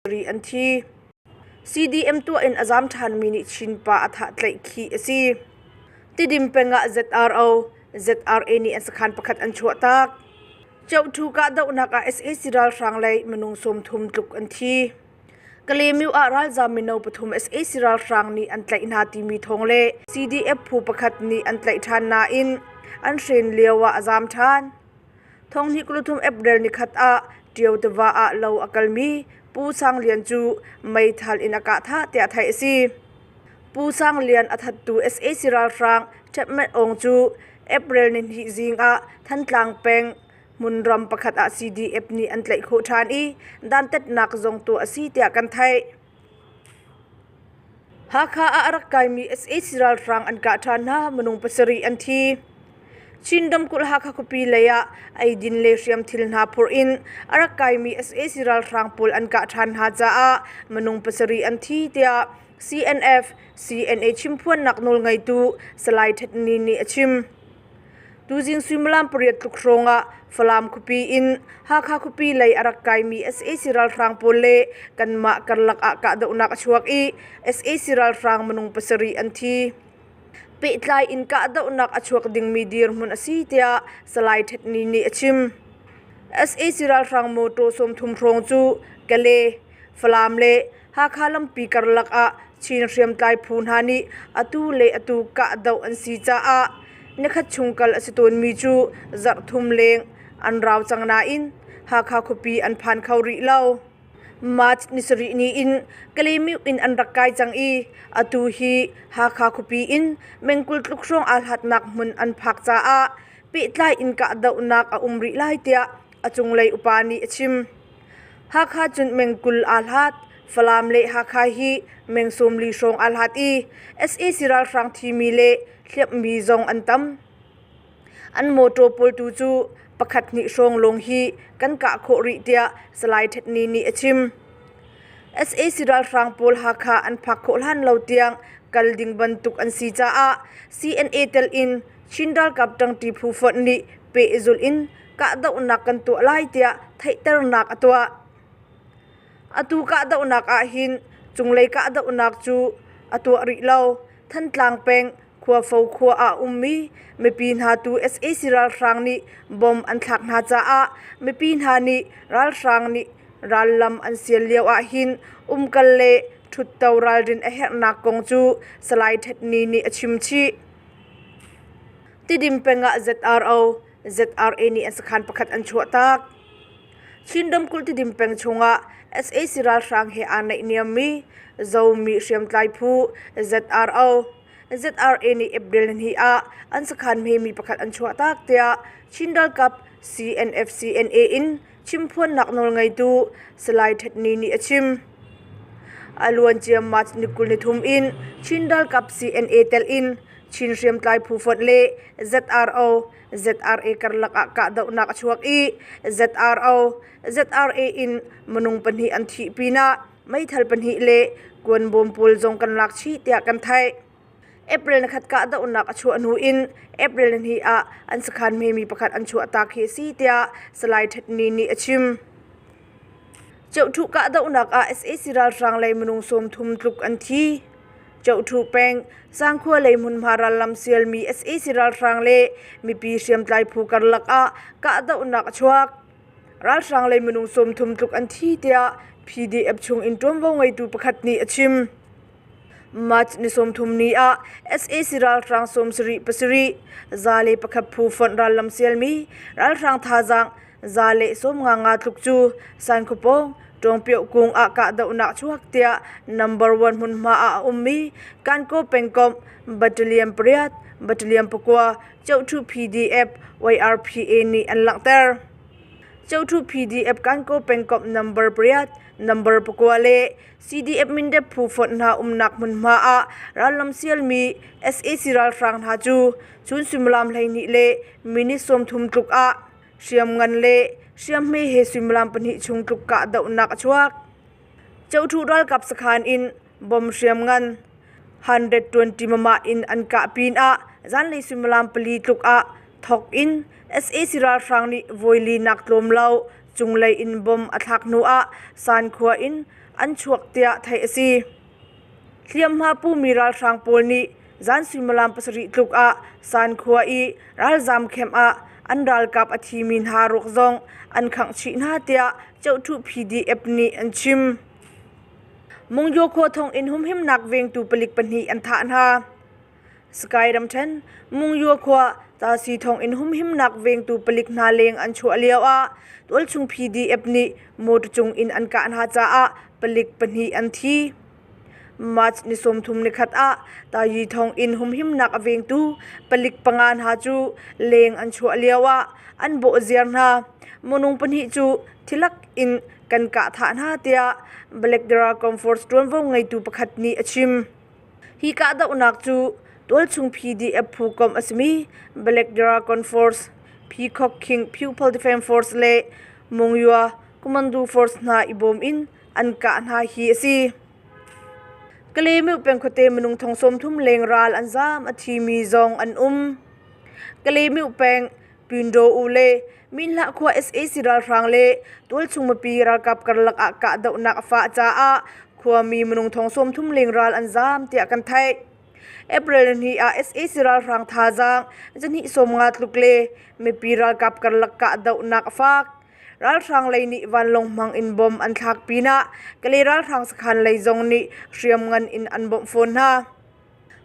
An thi. CDM tuah in a zaam ṭhanmi nih Chin pa a thah tlaih khih a si. Tidim peng ah ZRO, ZRA nih an sakhan pakhat an chuahtak. Ceuhthu kahdohnak ah sac ralhrang lei minung 30 tluk an thi. Kalaymyo ah ralzaam mino pathum sac ralhrang nih an tlaih hna timi thawng le CDF phu pakhat nih an tlaih ṭhan nain an hren lio ah a zaam ṭhan. Thonghnih 23 April nikhat ah Ṭio tiva ah lo a kalmi Pu Sang Lian cu meithal in a kah thah tiah theih a si. Pu Sang Lian a thattu sac ralhrang Ṭhepmet Aung cu April nihnih zing ah Thantlang peng hmunram pakhat ah CDF nih an tlaih khawh ṭhan i dantatnak zong tuah a si tiah kan theih. Hakha ah a rak kaimi sac ralhrang an kah ṭhan hna, minung pasarih an thi. Chin ramkulh Hakha khuapi lei ah eidin le hriamthil hna phurh in a rak kaimi sac ralhrang pawl an kah ṭhan hna caah minung pasarih an thi tiah CNF CNA chimphuannak nawlngeitu Salai Htet Ni nih a chim. Tuzing suimilam pariat tluk hrawng ah Falam khuapi in Hakha khuapi lei a rak kaimi sac ralhrang pawl le kanmah karlak ah kahdohnak a chuak i sac ralhrang minung pasarih an thi. Pehtlai in kahdohnak a chuak dingmi dirhmun a si tiah Salai Htet Ni nih a chim. Sac ralhrang mawṭaw 30 hrawng cu Kale, Falam le Hakha lampi karlak ah Chin hriamtlai phu hna nih atu le atu kahdoh an si caah nikhat chung kal a si tawnmi cu zarh thum leng an rau cang nain Hakha khuapi an phan kho rih lo. March ni sarih ni in Kalaymyo in an rak kai cang i atu hi Hakha khuapi in mengkul tluk hrawng aa hlatnak hmun an phak caah pehtlai in kahdohnak a um rih lai tiah a cunglei upa nih a chim. Hakha cun meng 20 aa hlat. Falam le Hakha hi meng 40 hrawng aa hlat i sac ralhrang thimi le hliamhmi zong an tam. An mawṭaw pawl tu cu pakhat hnih hrawng lawng hi kan kah khawh rih tiah Salai Htet Ni nih a chim. Sac ralhrang pawl Hakha an phak khawh hlan lo tiang kal ding bantuk an si caah CNA tel in Chin ralkap ṭangṭi phu fonh nih pehzulh in kahdohnak kan tuah lai tiah theihternak a tuah. Atu kahdohnak ahhin cunglei kahdohnak cu a tuah rih lo. Thantlang peng Khuafo khua ah ummi mipi hna tu sac ralhrang nih bom an thlak hna caah mipi hna nih ralhrang nih rallam an sial lio ahhin umkal le ṭhutto ralrin a herhnak kong cu Salai Htet Ni nih a chim chih. Tidim peng ah ZRO, ZRA nih an sakhan pakhat an chuahtak. Chin ramkulh Tidim peng chungah sac ralhrang he aa naihniammi Zomi hriamtlai phu ZRO, ZRA nih April nihnih ah an sakhan hmemi pakhat an chuahtak tiah Chin ralkap CNF-CNA in chimphuannak nawlngeitu Salai Htet Ni nih a chim. A luancia March ni 23 in Chin ralkap CNA telh in Chin hriamtlai phu fonh le ZRO, ZRA karlak ah kahdohnak a chuak i ZRO, ZRA in minung pahnih an thih pinah meithal pahnih le kuanbawm pawl zong kan lak chih tiah kan theih. April nikhat kahdohnak a chuah hnu in April nihnih ah an sakhan hmemi pakhat an chuahtak hi a si tiah Salai Htet Ni nih a chim. Ceuhthuh kahdohnak ah sac ralhrang lei minung 30 tluk an thi. Ceuhthuh peng Sangkhua lei hmunhma rallam sialmi sac ralhrang le mipi hriamtlai phu karlak ah kahdohnak a chuak. Ralhrang lei minung 30 tluk an thi tiah PDF chung in ṭuanvo ngeitu pakhat nih a chim. March ni 30 ni ah sac ralhrang 70 pasarih za le pakhat phu fonh rallam sialmi ralhrang thazaang za le 55 tluk cu Sankhuapawng Ṭawngpioh kung ah kahdohnak chuak tiah number one hmunhma ah a ummi Kankaw pengkomh Battalion pariat, Battalion pakua, Ceuhthu PDF, YRPA nih an langhter. Ceuhthu PDF Kankaw pengkomh number pariat, number pakua le CDF Mindat phu fonh hna umnak hmunhma ah rallam sialmi sac ralhrang hna cu chun suimilam 12 le minute 30 tluk ah hriamngan le hriamhme he suimilam pahnih chung tluk kahdohnak a chuak. Ceuhthu ralkap sakhan in bom hriamngan 120 mama in an kah pinah zanlei suimilam pali tluk ah thawk in sac ralhrang nih voili nak tlawm lo cunglei in bom a thlak hnu ah Sankhua in an chuak tiah theih a si. Hliamhma pumi ralhrang pawl nih zan suimilam 7 tluk ah San khua i ralzam camp ah an ralkap a thimi hna ruak zong an khangh chih hna tiah Cohṭuh PDF nih an chim. Mungyaw khua thonginn humhimnak vengtu palik pahnih an thah hna. Sky ramṭhen Mungyaw khua Tasi thonginn humhimnak vengtu palik hna leng an chuah lioah tualchung PDF nih motor cung in an kah hna caah palik pahnih an thi. March ni 31 ah Tayi thonginn humhimnak a vengtu palik panga hna cu leng an chuah lioah an bawh ziar hna. Minung pahnih cu thilak in kan kah thah hna tiah Black Dragon Force ṭuanvo ngeitu pakhat nih a chim. Hi kahdohnak cu tualchung PDF phu komh a simi Black Dragon Force, Peacock King People Defense Force le Mongyua Commando Force hna i bawm in an kah hna hi a si. Kalaymyo peng khuate minung thong 30 leng ral an zaam a thimi zong an um. Kalaymyo peng Pindo U le Minhlah khua sac ralhrang le tualchung mipi ralkap karlak ah kahdohnak a fah caah khuami minung thong 30 leng ral an zaam tiah kan theih. April 2 ah sac ralhrang thazaang zahnih 50 tluk le mipi ralkap karlak kahdohnak a fak. Ralhrang lei nih vanlawng hmang in bom an thlak pinah Kalay ralhrang sakhan lei zong nih hriamngan in an bawmh fawn hna.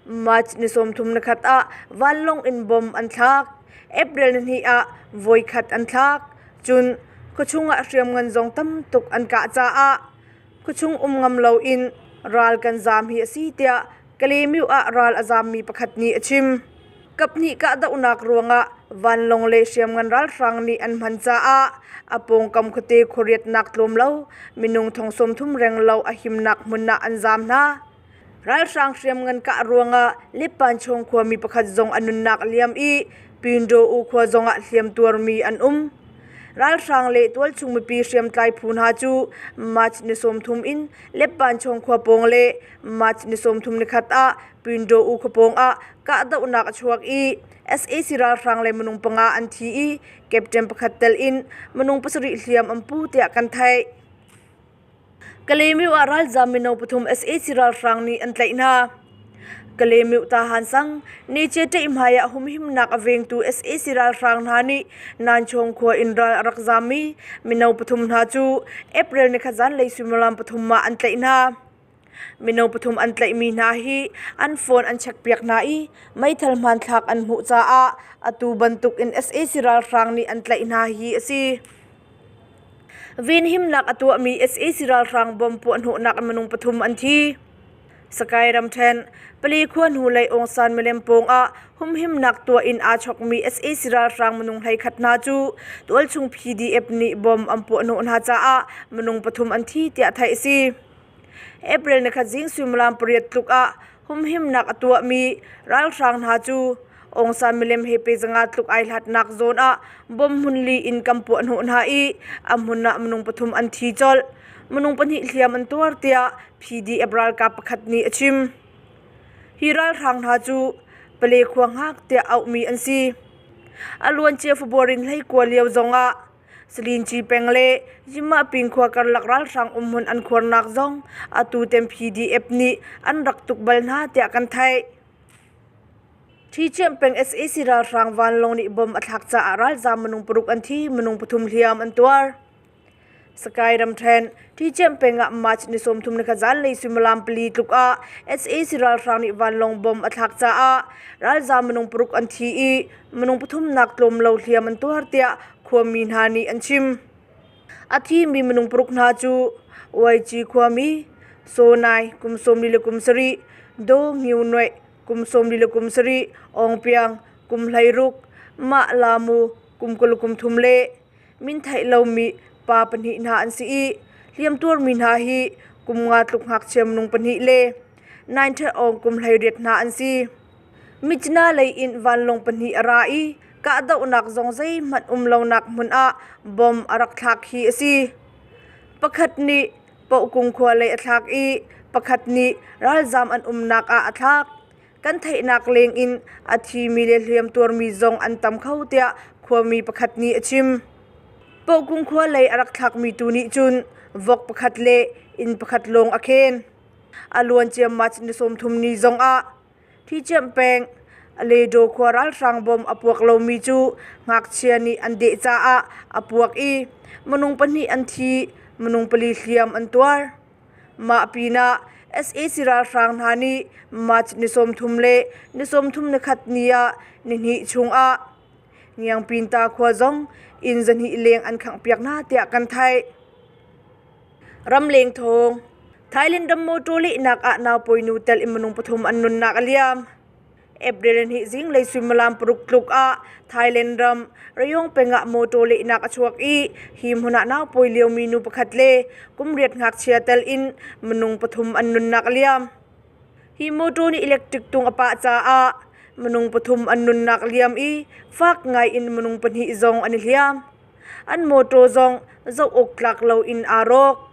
March ni 31 ah vanlawng in bom an thlak. April ni 2 ah voikhat an thlak. Cun khuachung ah hriamngan zong tam tuk an kah caah khuachung um ngam loin ral kan zaam hi a si tiah Kalaymyo ah ral a zaammi pakhat nih a chim. Kaphnih kahdohnak ruangah vanlawng le hriamngan ralhrang nih an hman caah a pawngkam khuate khuariatnak tlawm lo minung thong 30 renglo a himnak hmun ah an zaam hna. Ralhrang hriamngan kah ruangah Leppanchawng khuami pakhat zong a nunnak a liam i Pindo U khua zongah hliamtuarmi an um. Ralhrang le tualchung mipi hriamtlai phu hna cu March ni 30 in Leppanchawng khua pawng le March ni 31 ah Pindo U khua pawng ah kahdohnak a chuak i sac ralhrang le minung panga an thi i captain pakhat tel in minung pasarih hliam an pu tiah kan theih. Kalaymyo ah ralzaam mino pathum sac ralhrang nih an tlaih hna. Kalaymyo Tahan sang Neche ṭeihhmai ah humhimnak a vengtu sac ralhrang hna nih Nanchawng khua in ral a rak zaammi mino pathum hna cu April nikhat zanlei suimilam pathum ah an tlaih hna. Mino pathum an tlaihmi hna hi an phone an checkpiak hna i meithal hmanthlak an hmuh caah atu bantuk in sac ralhrang nih an tlaih hna hi a si. Venhimnak a tuahmi sac ralhrang bomb puahhnawhnak in minung pathum an thi. Sakai ramṭhen, Pale khua hnulei Aung milem pawng ah humhimnak tuah in aa chokmi sac ralhrang minung 11 hna cu tualchung PDF nih bomb an puahhnawh hna caah minung pathum an thi tiah theih a si. April nikhat zing suimilam 8 tluk ah humhimnak a tuahmi ralhrang hna cu Aung San milem he pe zanga tluk ai hlatnak zawn ah bom hmun li in kan puahhnawh hna i a hmun ah minung pathum an thi colh. Minung pahnih hliam an tuar tiah PDF ralkap pakhat nih a chim. Hi ralhrang hna cu Pale khua hngak tiah auhmi an si. A luancia February 21 lio zongah Salinci peng le Yimahping khua karlak ralhrang umhmun an khuarnak zong atu tem PDF nih an rak tuk bal hna tiah kan theih. Ṭhichiamh peng sac ralhrang vanlawng nih bom a thlak caah ralzaam minung paruk an thi, minung pathum hliam an tuar. Sakai ramṭhen, Ṭhichiamh peng ah March ni 31 zanlei suimilam 4 tluk ah sac ralhrang nih vanlawng bom a thlak caah ralzaam minung paruk an thi i minung pathum nak tlawm lo hliam an tuar tiah khuami hna nih an chim. A thimi minung paruk hna cu YG khuami Saw Nai kum 47, Daw Ngio Noe kum 47, Aung Piang kum 16, Mah La Mu kum 23 le min theih lomi pa pahnih hna an si i hliamtuarmi hna hi kum nga tluk ngakchia minung pahnih le Nine Thet Aung kum 18 hna an si. Myitkyina lei in vanlawng pahnih a ra i kahdohnak zong zeihmanh um lonak hmun ah bom a rak thlak hi a si. Pakhat nih Pohkung khua lei a thlak i pakhat nih ralzaam an umnak ah a thlak. Kan theihnak leng in a thimi le hliamtuarmi zong an tam kho tiah khuami pakhat nih a chim. Pohkung khua lei a rak thlakmi tu nih cun vok pakhat le inn pakhat lawng a khen. A luancia March ni 30 ni zong ah Thiciamh peng Aledo khua ralhrang bom a puak lomi cu ngakchia nih an deh caah a puak i minung pahnih an thi, minung pali hliam an tuar. Mah pinah sac ralhrang hna nih March ni 30 le ni 31 ni ah nihnih chungah Ngiangpinta khua zong inn zahnih leng an khanghpiak hna tiah kan theih. Ramleng thawng Thailand ram mawṭaw lehnak ah naupawi nu tel in minung pathum an nunnak a liam. April ni zinglei suimilam paruk tluk ah Thailand ram Rayong peng ah mawṭaw lehnak a chuak i hi hmun ah naupawi liomi nu pakhat le kum riat ngakchia tel in minung pathum an nunnak a liam. Hi mawṭaw nih electric tung a pah caah minung pathum an nunnak a liam i fak ngai in minung pahnih zong an i hliam. An mawṭaw zong zoh awk tlak loin aa rawk.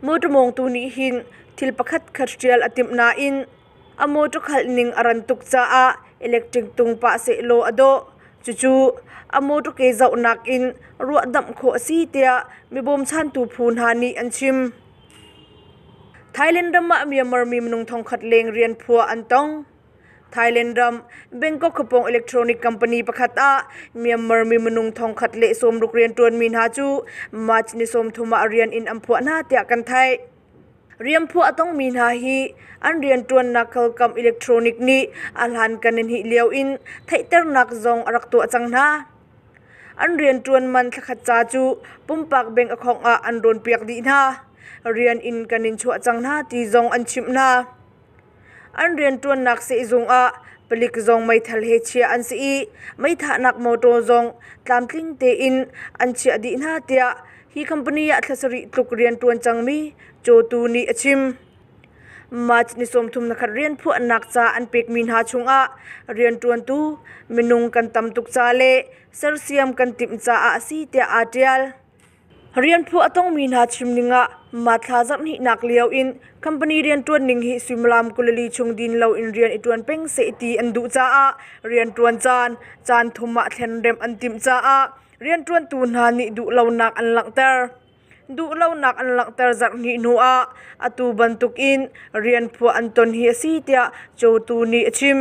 Mawṭaw mawngtu nih hin thil pakhat khat ṭial a timh nain a mawṭaw khalh ning a ran tuk caah electric tung pah sehlaw a dawh. Cucu a mawṭaw ke zohnak in ruahdamh khawh a si tiah mi bawmchantu phu hna nih an chim. Thailand ram ah Myanmar mi minung thongkhat leng rian phuah an tong. Thailand ram Bangkok khuapawng electronic company pakhat ah Myanmar mi minung thongkhat le sawmruk rianṭuanmi hna cu March ni 30 ah rian in an phuah hna tiah kan theih. Rian phuah a tongmi hna hi an rianṭuannak Qualcomm Electronic nih a hlankan in hnih lio in theihternak zong a rak tuah cang hna. An rianṭuan man thlakhat ca cu pumpak bank account ah an rawnpiak dih hna. Rian in kan in chuah cang hna ti zong an chimh hna. An rianṭuannak sehzung ah palik zong meithal he chiah an si i meithahnak mawṭaw zong tlamtling tein an chiah dih hna tiah hi company ah thla sarih tluk rianṭuan cangmi cawtu nih a chim. March ni 31 rian phuahnak ca an pekmi hna chungah rianṭuantu minung kan tam tuk ca le sersiam kan timh caah a si tiah aa ṭial. Rian phuah a tongmi hna chim ning ah mah thla zarhhnihnak lio in company rianṭuan ning hi suimilam 24 chung din loin rian i ṭuan peng seh ti an duh caah rianṭuan caan caan thum ah thlenremh an timh caah rianṭuantu hna nih duhlonak an langhter. Duhlonak an langhter zarhhnih hnuah atu bantukin rian phuah an ton hi a si tiah cawtu nih a chim.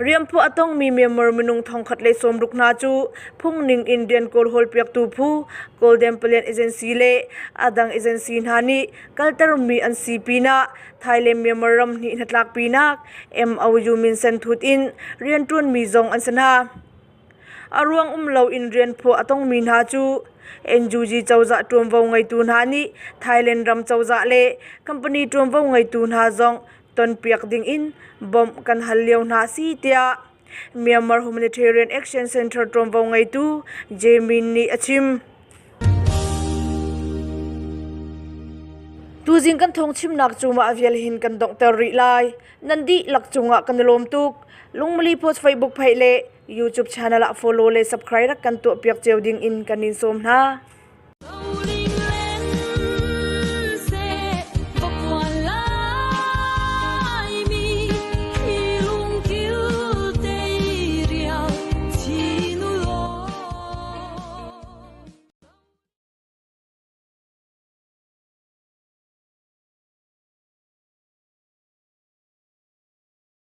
Rian phuah a tongmi Myanmar minung 160 hna cu phungning in rian kawlhawlpiaktu phu Golden Plan Agency le a dang agency hna nih kaltermi an si pinah Thailand Myanmar ram hnih hnatlakpinak MOU minsen thut in rianṭuanmi zong an si hna. A ruang um loin rian phuah a tongmi hna cu NUG cozah ṭuanvo ngeitu hna nih Thailand ram cozah le company ṭuanvo ngeitu hna zong tonpiak dingin bawmh kan hal lio hna a si tiah Myanmar Humanitarian Action Center ṭuanvo ngeitu Jamin nih a chim. Tuzing kan thawngchimnak cu mah vial hin kan donghter rih lai. Nan dihlak cungah kan i lawm tuk. Lungmali Post Facebook page le YouTube channel ah follow le subscribe rak kan tuahpiak cio ding in kan in sawm hna.